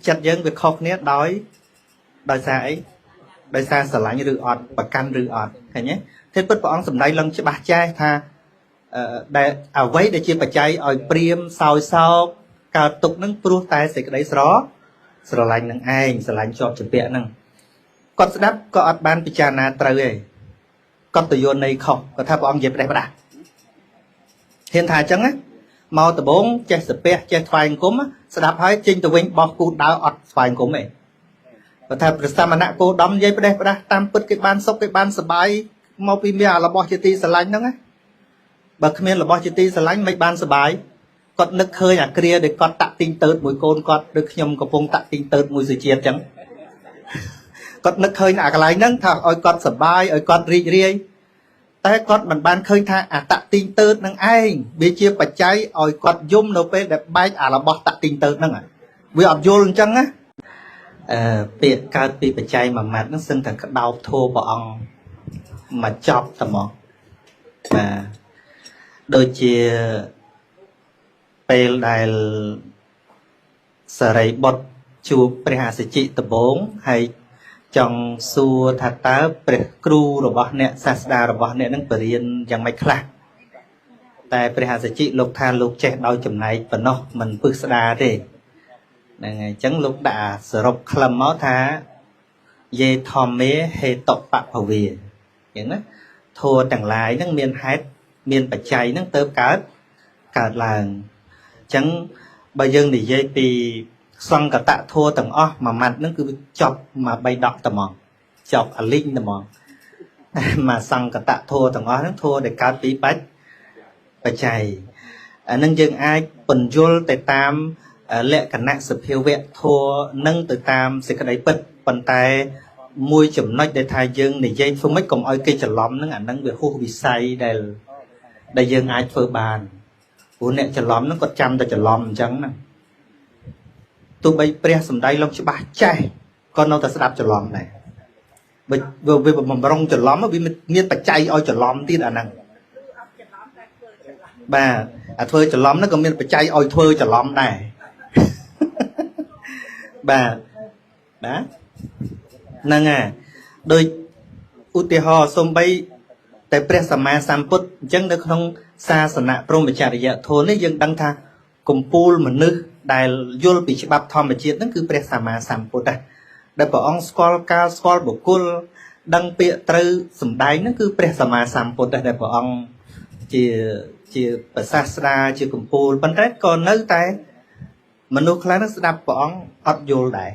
ចិត្តយើងវាខុសគ្នាដោយសារអីដោយសារស្រឡាញ់ឬអត់ប្រកាន់ឬអត់ឃើញទេទេពិតព្រះអង្គសម្ដែងឡើងច្បាស់ចែសថាដែលអ្វីដែលជាបច្ច័យឲ្យព្រាមសោយសោកកើតទុកនឹងព្រោះតែសេចក្តីស្រឡាញ់នឹងឯងស្រឡាញ់ជាប់ជំពាក់នឹងគាត់ស្ដាប់ក៏អត់បានពិចារណាត្រូវទេគាត់ទៅយល់ន័យខុសគាត់ថាព្រះអង្គនិយាយផ្ដេសផ្ដាស់ហ៊ានថាអញ្ចឹងណាមកដំបងចេះសាពះចេះថ្វាយអង្គមស្ដាប់ហើយចេញទៅវិញបោះគូដើរអត់ថ្វាយអង្គមទេគាត់ថាព្រះសមណៈគោដំនិយាយផ្ដេសផ្ដាស់តាមពិតគេបានសុខគេបានសបាយមកពីមានអារបស់ជាទីស្រឡាញ់ហ្នឹងណាបើគ្មានរបស់ជាទីស្រឡាញ់មិនបានសបាយគាត់នឹកឃើញអាគ្រាដែលគាត់តាក់ទីងទៅមួយកូនគាត់ដូចខ្ញុំកំពុងតាក់ទីងទៅមួយសុជាតិអញ្ចឹងគាត់នឹកឃើញអាកន្លែងហ្នឹងថាឲ្យគាត់សបាយឲ្យគាត់រីករាយតែគាត់មិនបានឃើញថាអាតាក់ទីងទៅនឹងឯងវាជាបច្ច័យឲ្យគាត់យំនៅពេលដែលបែកអារបស់តាក់ទីងទៅហ្នឹងវាអត់យល់អញ្ចឹងណាអឺពាក្យកើតពីបច្ច័យមួយម៉ាត់ហ្នឹងសឹងតែក្តោបធោព្រះអង្គមកចប់តែមកបាទដូចជាពេលដែលសារីបុត្រជួបព្រះអសិជិដំបូងហើយចង់សួរថាតើព្រះគ្រូរបស់អ្នកសាស្តារបស់អ្នកនឹងបរៀនយ៉ាងម៉េចខ្លះតែព្រះអសិជិលោកថាលោកចេះដោយចំណែកប៉ុណ្ណោះមិនពឹស្ដាទេហ្នឹងហើយអញ្ចឹងលោកដាក់សរុបខ្លឹមមកថាយេធម្មេហេតុបភវាអញ្ចឹងណាធัวទាំងឡាយហ្នឹងមានហេតុមានបច្ច័យហ្នឹងទៅកើតឡើងអញ្ចឹងបើយើងនិយាយពីសង្កតធัวទាំងអស់មួយម៉ាត់ហ្នឹងគឺចប់មកបីដកតែហ្មងចប់អាលីងតែហ្មងមកសង្កតធัวទាំងអស់ហ្នឹងធัวដែលកើតពីបច្ច័យអានឹងយើងអាចពន្យល់ទៅតាមលក្ខណៈសភាវៈធัวនឹងទៅតាមសេចក្តីពិតប៉ុន្តែមួយចំណុចដែលថាយើងនិយាយធ្វើម៉េចកុំឲ្យគេច្រឡំហ្នឹងអានឹងវាហួសវិស័យដែលយើងអាចធ្វើបានព្រោះអ្នកច្រឡំហ្នឹងគាត់ចាំតែច្រឡំអញ្ចឹងណាទោះបីព្រះសម្ដែងឡើងច្បាស់ចេះក៏នៅតែស្ដាប់ច្រឡំដែរបើវាបំរុងច្រឡំវាមានបច្ច័យឲ្យច្រឡំទៀតអាហ្នឹងបាទអាធ្វើច្រឡំហ្នឹងក៏មានបច្ច័យឲ្យធ្វើច្រឡំដែរបាទណាហ្នឹងហើយដូចឧទាហរណ៍សំបីតែព្រះសម្មាសម្ពុទ្ធអញ្ចឹងនៅក្នុងសាសនៈព្រហ្មចរិយធម៌នេះយើងដឹងថាកំពូលមនុស្សដែលយល់ពីច្បាប់ធម្មជាតិហ្នឹងគឺព្រះសម្មាសម្ពុទ្ធដែរដែលព្រះអង្គស្គាល់កាលស្គាល់បុគ្គលដឹងពាក្យត្រូវសម្ដែងហ្នឹងគឺព្រះសម្មាសម្ពុទ្ធដែរដែលព្រះអង្គជាប្រសាស្តាជាកំពូលប៉ុន្តែក៏នៅតែមនុស្សខ្លះហ្នឹងស្ដាប់ព្រះអង្គអត់យល់ដែរ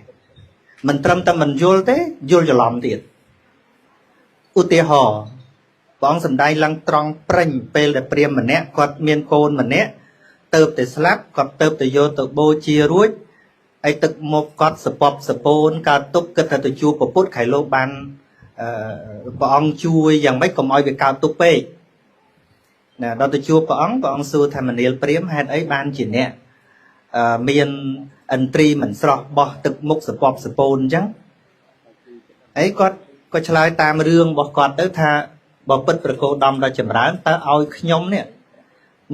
មិនត្រឹមតែមិនយល់ទេយល់ច្រឡំទៀតឧទាហរណ៍ព្រះអង្គសម្ដែងឡើងត្រង់ប្រេញពេលដែលព្រាហ្មណ៍ម្នាក់គាត់មានកូនម្នាក់ទៅតែស្លាប់គាត់ទៅតែយកទៅបូជារួចហើយទឹកមុខគាត់សពប់សពូនកើតទុកគិតថាទៅជួបពុទ្ធខៃលោកបានព្រះអង្គជួយយ៉ាងម៉េចកុំឲ្យវាកើតទុកពេកណាដល់ទៅជួបព្រះអង្គព្រះអង្គសួរថាមនាលព្រាហ្មណ៍ហេតុអីបានជាអ្នកមានឥន្ទ្រីមិនស្រស់បោះទឹកមុខសពប់សពូនអញ្ចឹងហើយគាត់ក៏ឆ្លើយតាមរឿងរបស់គាត់ទៅថាបើពិតប្រកោដំដល់ចម្រើនតើឲ្យខ្ញុំនេះ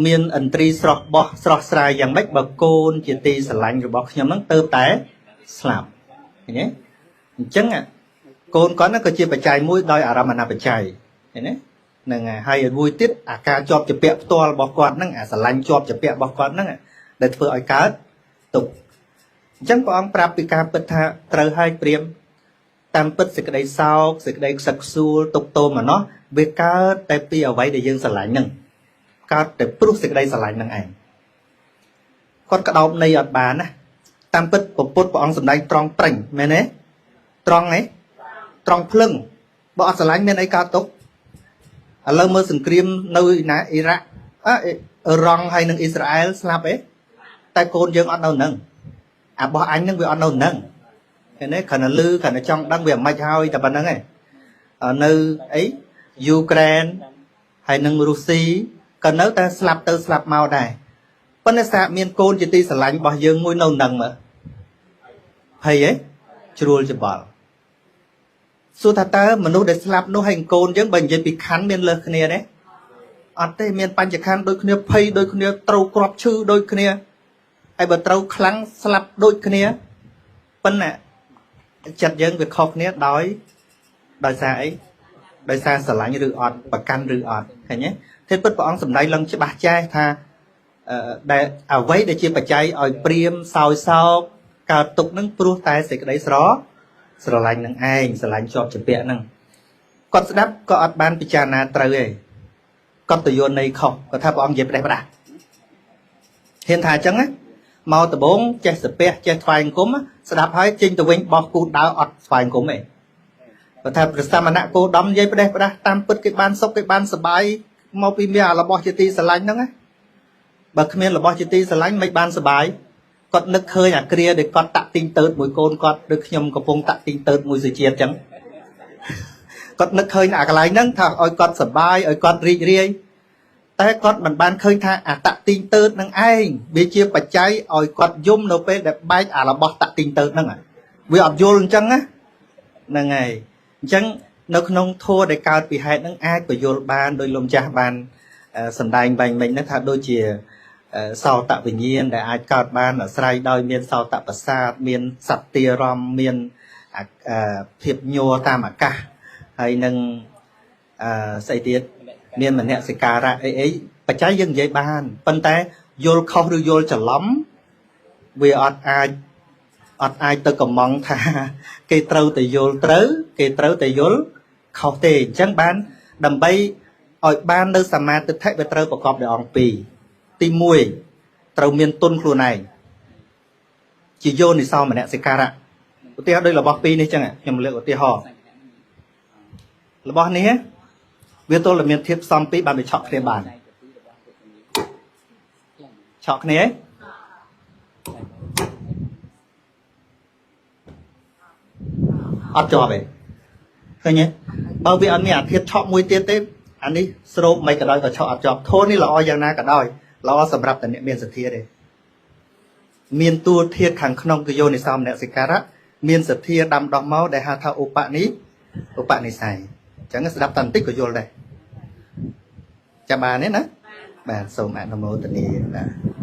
មានឥន្ទ្រីស្រស់បោះស្រស់ស្រាយយ៉ាងម៉េចបើកូនជាទីស្រឡាញ់របស់ខ្ញុំហ្នឹងទៅតែស្លាប់ឃើញទេអញ្ចឹងកូនគាត់ហ្នឹងក៏ជាបច្ច័យមួយដោយអារម្មណបច្ច័យឃើញទេហ្នឹងហើយមួយទៀតអាការជាប់ជាពាក់ផ្ទាល់របស់គាត់ហ្នឹងអាស្រឡាញ់ជាប់ជាពាក់របស់គាត់ហ្នឹងដែលធ្វើឲ្យកើតទុក្ខអញ្ចឹងព្រះអង្គប្រាប់ពីការពិតថាត្រូវឲ្យព្រាមតាមពិតសេចក្តីសោកសេចក្តីខ្សឹកខ្សួលទុក្ខទោមនស្សវាកើតតែពីអ្វីដែលយើងស្រឡាញ់ហ្នឹងកើតតែព្រោះសេចក្តីស្រឡាញ់ហ្នឹងឯងគាត់ក្តោបន័យអត់បានណាតាមពិតពុទ្ធព្រះអង្គសម្ដែងត្រង់ប្រេញមែនទេត្រង់ហ៎ត្រង់ភ្លឹងបើអត់ស្រឡាញ់មានអីកើតទុក្ខឥឡូវមើលសង្គ្រាមនៅណាអ៊ីរ៉ាក់អអ៊ីរ៉ង់ហើយនិងអ៊ីស្រាអែលស្លាប់អីតែកូនយើងអត់នៅនឹងអាបោះអញនឹងវាអត់នៅនឹងឃើញទេគ្រាន់តែលឺគ្រាន់តែចង់ដឹងវាមិនហើយតែប៉ុណ្្នឹងឯងនៅអីយូក្រែនហើយនិងរុស្ស៊ីក៏នៅតែស្លាប់ទៅស្លាប់មកដែរប៉ុន្តែសាមានកូនជាទីស្រឡាញ់របស់យើងមួយនៅនឹងមើលភ័យហ៎ជ្រួលច្បល់សួរថាតើមនុស្សដែលស្លាប់នោះហើយកូនយើងបើនិយាយពីខណ្ឌមានលើសគ្នាទេអត់ទេមានបញ្ចខណ្ឌដូចគ្នាភ័យដូចគ្នាត្រូវក្របឈឺដូចគ្នាហើយបើត្រូវខ្លាំងស្លាប់ដូចគ្នា ប៉ុន្តែចិត្តយើងវាខុសគ្នាដោយដោយសារអីដោយសារស្រឡាញ់ឬអត់ប្រកាន់ឬអត់ឃើញទេទេពិតព្រះអង្គសម្ដែងឡើងច្បាស់ចែសថាដែលអ្វីដែលជាបច្ច័យឲ្យព្រាមសោយសោកកើតទុកនឹងព្រោះតែសេចក្តីស្រឡាញ់នឹងឯងស្រឡាញ់ជាប់ជាពាក់ហ្នឹងគាត់ស្ដាប់ក៏អត់បានពិចារណាត្រូវទេគាត់ទៅយល់ន័យខុសគាត់ថាព្រះអង្គនិយាយផ្ដេសផ្ដាស់ហ៊ានថាអញ្ចឹងណាមកដំបងចេះសាពះចេះថ្វាយអង្គមស្ដាប់ហើយចេញទៅវិញបោះគូដើរអត់ថ្វាយអង្គមទេគាត់ថាព្រះសមណៈគោដំនិយាយផ្ដេសផ្ដាស់តាមពិតគេបានសុខគេបានសប្បាយមកពីមានអារបស់ជាទីស្រឡាញ់ហ្នឹងណាបើគ្មានរបស់ជាទីស្រឡាញ់មិនបានសប្បាយគាត់នឹកឃើញអាគ្រាដែលគាត់តាក់ទីងតើតមួយកូនគាត់ឬខ្ញុំកំពុងតាក់ទីងតើតមួយសុជាតិអញ្ចឹងគាត់នឹកឃើញអាកន្លែងហ្នឹងថាឲ្យគាត់សប្បាយឲ្យគាត់រីករាយតែគាត់មិនបានឃើញថាអាតាក់ទីងតើតនឹងឯងវាជាបច្ច័យឲ្យគាត់យំនៅពេលដែលបែកអារបស់តាក់ទីងតើតហ្នឹងវាអត់យល់អញ្ចឹងណាហ្នឹងហើយអញ្ចឹងនៅក្នុងធម៌ដែលកើតពីហេតុហ្នឹងអាចបញ្យល់បានដោយលោកម្ចាស់បានសម្ដែងបាញ់មិញហ្នឹងថាដូចជាសោតវិញ្ញាណដែលអាចកើតបានអាស្រ័យដោយមានសោតប្រសាទមានសត្ទារម្មណ៍មានភាពញ័រតាមអាកាសហើយនឹងស្អីទៀតមានមនសិការៈអីអីបច្ច័យយើងនិយាយបានប៉ុន្តែយល់ខុសឬយល់ច្រឡំវាអត់អាចទៅកំងថាគេត្រូវតែយល់ត្រូវគេត្រូវតែយល់ខុសទេអញ្ចឹងបានដើម្បីឲ្យបាននៅសមាទិដ្ឋិវាត្រូវប្រកបដោយអង្គពីរទី1ត្រូវមានទុនខ្លួនឯងជាយោនិសោមនសិការៈឧទាហរណ៍ដូចរបស់ពីរនេះចឹងខ្ញុំលើកឧទាហរណ៍របស់នេះវាទល់តែមានធៀបផ្សំពីរបានវាឆក់គ្នាបានឆក់គ្នាអត់ជាប់ទេឃើញទេបើវាអត់មានអាធៀបឆក់មួយទៀតទេអានេះស្រូបមិនក៏ដោយក៏ឆក់អត់ជាប់ធននេះល្អយ៉ាងណាក៏ដោយល្អសម្រាប់តែអ្នកមានសទ្ធាទេមានតួធាតុខាងក្នុងគឺយោនិសោមនសិការៈមានសទ្ធាដាំដោះមកដែលហៅថាឧបនិស្ស័យអញ្ចឹងស្ដាប់តែបន្តិចក៏យល់ដែរចាំបានទេណាបាទសូមអនុមោទនាបាទ